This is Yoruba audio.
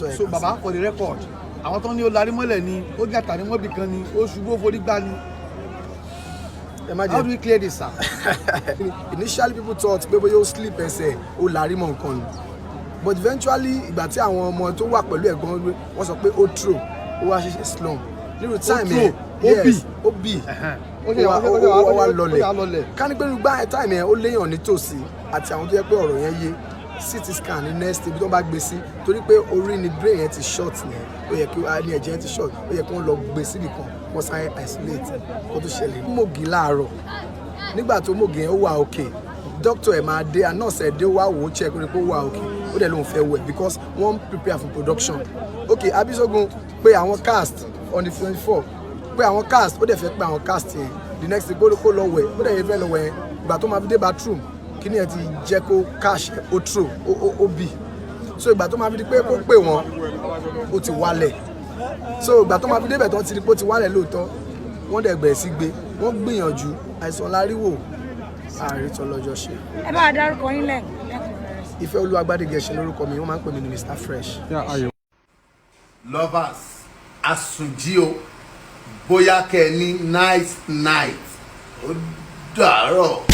That's what I So can baba, for the record, àwọn tó ní ó larí mọ́lẹ̀ ni, ó gàtà ní mọ́bì kan ni, ó ṣubú, ó forí gbá ni. Ẹ má How do jẹ́ we clear this, sir? Initially, people thought pé bóyá ó slip ẹsẹ̀, ó larí mọ́ nǹkan ni, but eventually, ìgbà tí àwọn ọmọ tó wà pẹ̀lú ẹ̀gbọ́n, wọ́n sọ pé ó throw, ó wá ṣẹ̀ṣẹ̀ slump nírú time throw, yẹn. ó bì. Yes, ó bì. Ó ṣe ó wá ó lọlẹ̀. ṣe lọlẹ̀. Ká ní pé irú time yẹn, ó léèyàn nítòsí àti àwọn tó yẹ pé ọ̀rọ̀ yẹn yé, CT scan ní next ibi tó bá gbé sí, torí pé orí ni brain yẹn ti short yẹn, ó yẹ kí ní ẹ̀jẹ̀ yẹn ti short, ó yẹ kí wọ́n lọ gbé síbì kan, wọ́n sáré isolate kó tó ṣẹlẹ̀. Mògì láàárọ̀, nígbà tó mògì yẹn, ó wà okay. Doctor ẹ̀ máa dé and nurse ẹ̀ dé, wá wò ó, check, ó rí pé ó wà okay. Ó dẹ̀ lóun fẹ́ wẹ̀ because wọ́n ń prepare for production. Okay, Abisogun pé àwọn cast on the 24, pé àwọn cast, ó dẹ̀ fẹ́ pé àwọn cast yẹn the next day kó lọ wẹ̀. Ó dẹ̀ yẹ fẹ́ lọ wẹ̀ yẹn, ìgbà tó máa fi dé bathroom, kíní ẹ̀ ti jẹ́ kó catch, ó throw, ó bì. So ìgbà tó máa fi di pé kó pè wọ́n, ó ti wálẹ̀. So ìgbà tó máa fi débẹ̀, tó ti di pé ó ti wálẹ̀ lóòótọ́, wọ́n dẹ̀ bẹ̀rẹ̀ sí gbé. Wọ́n gbìyànjú, àìsàn láríwò ààrẹ tó lọ́jọ́ ṣe. Ẹ bá a dárúkọ yín lẹ́kùnrẹ́rẹ́. Ìfẹ́ Olúwagbádégẹṣin lórúkọ mi. Wọ́n máa ń pè mí ní Mr Fresh. Lovers, àsùnjí o, bóyá kẹ́ ẹ ní nice night, ó dàárọ̀.